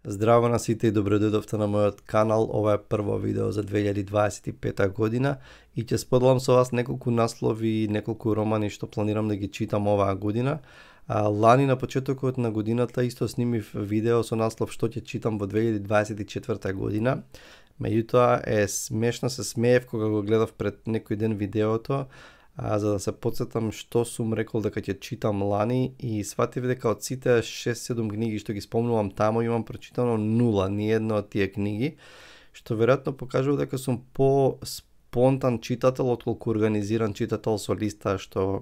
Здраво на сите и добродојдовте на мојот канал. Ова е прво видео за 2025 година и ќе споделам со вас неколку наслови и неколку романи што планирам да ги читам оваа година. Лани на почетокот на годината исто снимив видео со наслов што ќе читам во 2024 година. Меѓутоа е смешно, се смеев кога го гледав пред некој ден видеото, за да се подсетам што сум рекол дека ќе читам лани и сватив дека од сите 6-7 книги што ги спомнувам таму имам прочитано 0, ни една од тие книги, што веројатно покажува дека сум по спонтан читател отколку организиран читател со листа што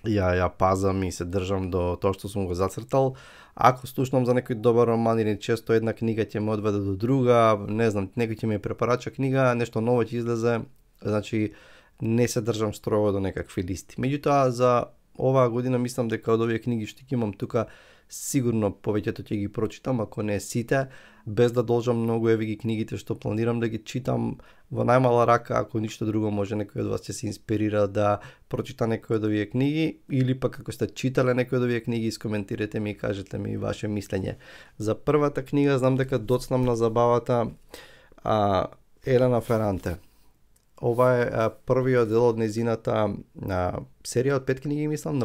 ја пазам и се држам до тоа што сум го зацртал. Ако слушнам за некој добар роман или често една книга ќе ме одведе до друга, не знам, некој ќе ми препорача книга, нешто ново ќе излезе, значи не се држам строго до некакви листи. Меѓутоа, за оваа година мислам дека од овие книги што ги имам тука, сигурно повеќето ќе ги прочитам, ако не сите, без да должам многу. Еве ги книгите што планирам да ги читам во најмала рака, ако ништо друго може некој од вас ќе се инспирира да прочита некој од овие книги, или пак ако сте читале некој од овие книги, искоментирете ми и кажете ми ваше мислење. За првата книга знам дека доцнам на забавата Елена Феранте. Ова е првиот дел од незината серија од 5 книги, мислам,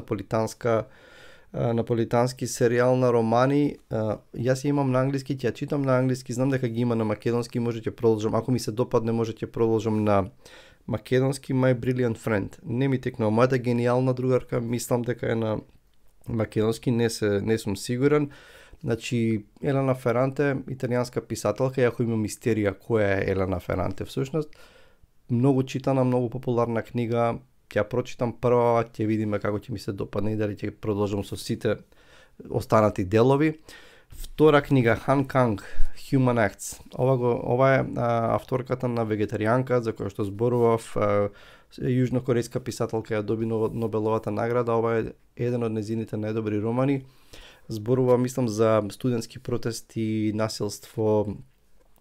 наполитански серијал на романи. Јас ја имам на англиски, ќе ја читам на англиски, знам дека ги има на македонски, може ќе продолжам, ако ми се допадне може ќе продолжам на македонски. My Brilliant Friend. Не ми текнува, мојата гениална другарка, мислам дека е на македонски, не сум сигурен. Значи, Елена Феранте, италијанска писателка, иако има мистерија која е Елена Феранте всушност. Многу читана, многу популарна книга, ќе ја прочитам прва, ќе видиме како ќе ми се допадне и дали ќе продолжам со сите останати делови. Втора книга, Han Kang, Human Acts. Ова е авторката на Вегетаријанка, за која што зборував, јужнокорејска писателка, ја доби Нобеловата награда. Ова е еден од незините најдобри романи. Зборува, мислам, за студентски протести и насилство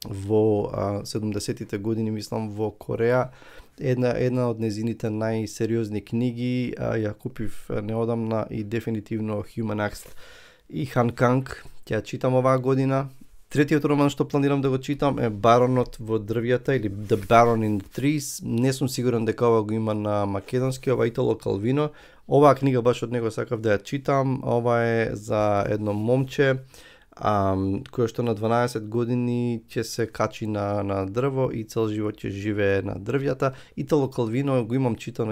во 70-тите години, мислам, во Кореја. Една од незините најсериозни книги, ја купив неодамна и дефинитивно Human Acts и Han Kang ќе ја читам оваа година. Третиот роман што планирам да го читам е Баронот во дрвјата или The Baron in the Trees. Не сум сигурен дека ова го има на македонски, ова Итало Калвино. Оваа книга баш од него сакав да ја читам. Ова е за едно момче кој што на 12 години ќе се качи на дрво и цел живот ќе живее на дрвјата. Итало Калвино го имам читано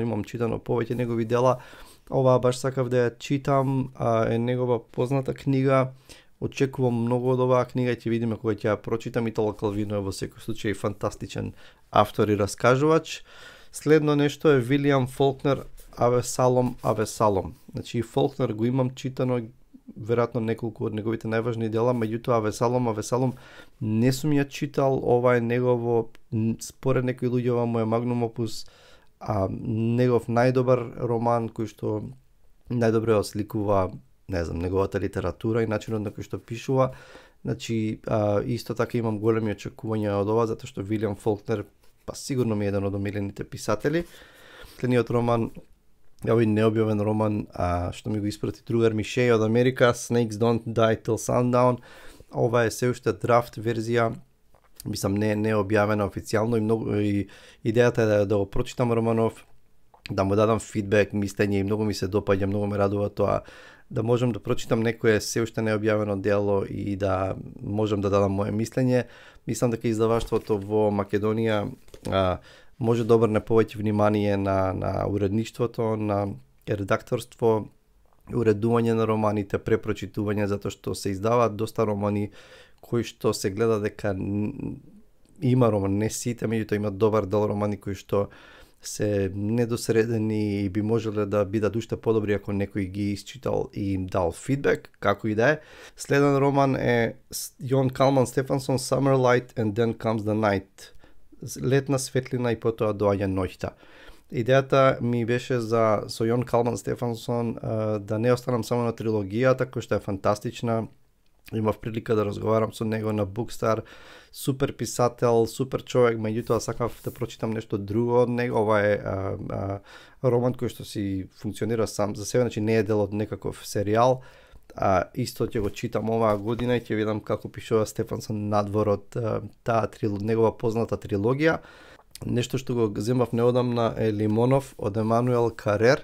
повеќе негови дела. Оваа баш сакав да ја читам, е негова позната книга. Очекувам многу од оваа книга и ќе видиме кога ќе ја прочитам. Итало Калвино е во секој случај фантастичен автор и раскажувач. Следно нешто е Вилијам Фолкнер, Авесалом. Значи Фолкнер го имам читано, веројатно неколку од неговите најважни дела, меѓутоа Авесалом не сум ја читал. Ова е негово, според некои луѓе, ова му е магнум опус, негов најдобар роман кој што најдобро осликува, не знам, неговата литература и начинот на кој што пишува. Значи, исто така имам големи очекувања од ова, затоа што Вилијам Фолкнер сигурно ми е еден од омилените писатели. Следниот роман, овој необјавен роман што ми го испрати другар Мишеј од Америка, Snakes Don't Die Till Sundown. Ова е се уште драфт верзија, мислам не е објавена официјално и идејата е да го прочитам романов, да му дадам фидбек, мислење и многу ми се допаѓа, многу ме радува тоа да можам да прочитам некое се уште необјавено дело и да можам да дадам моје мислење. Мислам дека издаваштвото во Македонија може да обрне повеќе внимание на уредништвото, на редакторство, уредување на романите, препрочитување, затоа што се издаваат доста романи кои што се гледа дека има роман, не сите, меѓутоа има добар дел романи кои што се недосредени и би можеле да бидат уште подобри ако некој ги исчитал и им дал фидбек, како и да е. Следен роман е Јон Калман Стефансон, Summer Light and Then Comes the Night. Летна светлина и потоа доаѓа ноќта. Идејата ми беше со Јон Калман Стефансон да не останам само на трилогијата, која што е фантастична. Имав прилика да разговарам со него на Bookstar. Супер писател, супер човек, меѓутоа сакав да прочитам нешто друго од него. Ова е роман кој што си функционира сам за себе, значи не е дел од некаков серијал. Исто ќе го читам оваа година и ќе видам како пишува Стефансон надвор од таа негова позната трилогија. Нешто што го земав неодамна е Лимонов од Емануел Карер.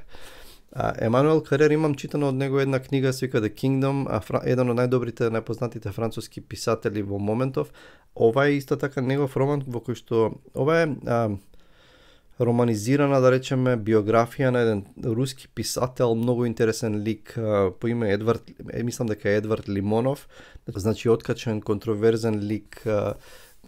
Емануел Карер имам читано од него една книга, се вика The Kingdom, еден од најдобрите, најпознатите француски писатели во моментов. Ова е исто така негов роман во кој што ова е романизирана, да речеме, биографија на еден руски писател, многу интересен лик по име Едвард, мислам дека е Едвард Лимонов, значи откачен, контроверзен лик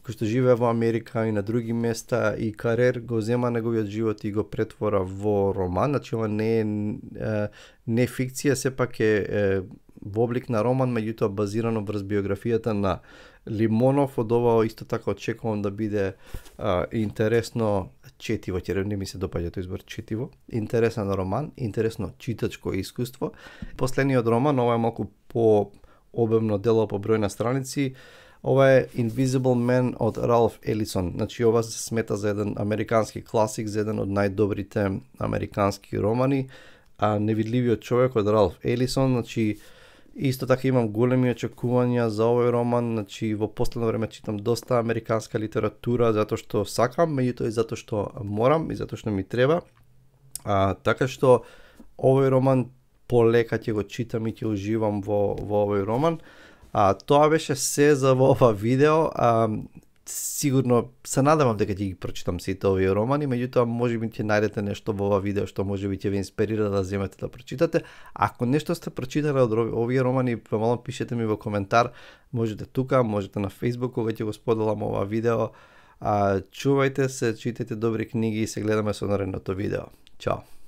кој што живее во Америка и на други места, и Карер го зема неговиот живот и го претвора во роман. Значи ова не фикција, сепак е во облик на роман, меѓутоа базирано врз биографијата на Лимонов. Од ова исто така очекувам да биде интересно четиво, ќе не ми се допаѓа тој избор четиво. Интересен роман, интересно читачко искуство. Последниот роман, ова е малку по обемно дело по број на страници. Ова е Invisible Man од Ралф Елисон. Значи ова се смета за еден американски класик, за еден од најдобрите американски романи. Невидливиот човек од Ралф Елисон, значи исто така имам големи очекувања за овој роман. Значи во последно време читам доста американска литература затоа што сакам, меѓутоа и затоа што морам и затоа што ми треба. Така што овој роман полека ќе го читам и ќе уживам во овој роман. Тоа беше се за ова видео. Сигурно се надевам дека ќе ги прочитам сите овие романи, меѓутоа можеби ќе најдете нешто во ова видео што можеби ќе ве инспирира да земете да прочитате. Ако нешто сте прочитале од овие романи, помало пишете ми во коментар. Можете тука, можете на Facebook кога ќе го споделам ова видео. Чувајте се, читајте добри книги и се гледаме со наредното видео. Чао!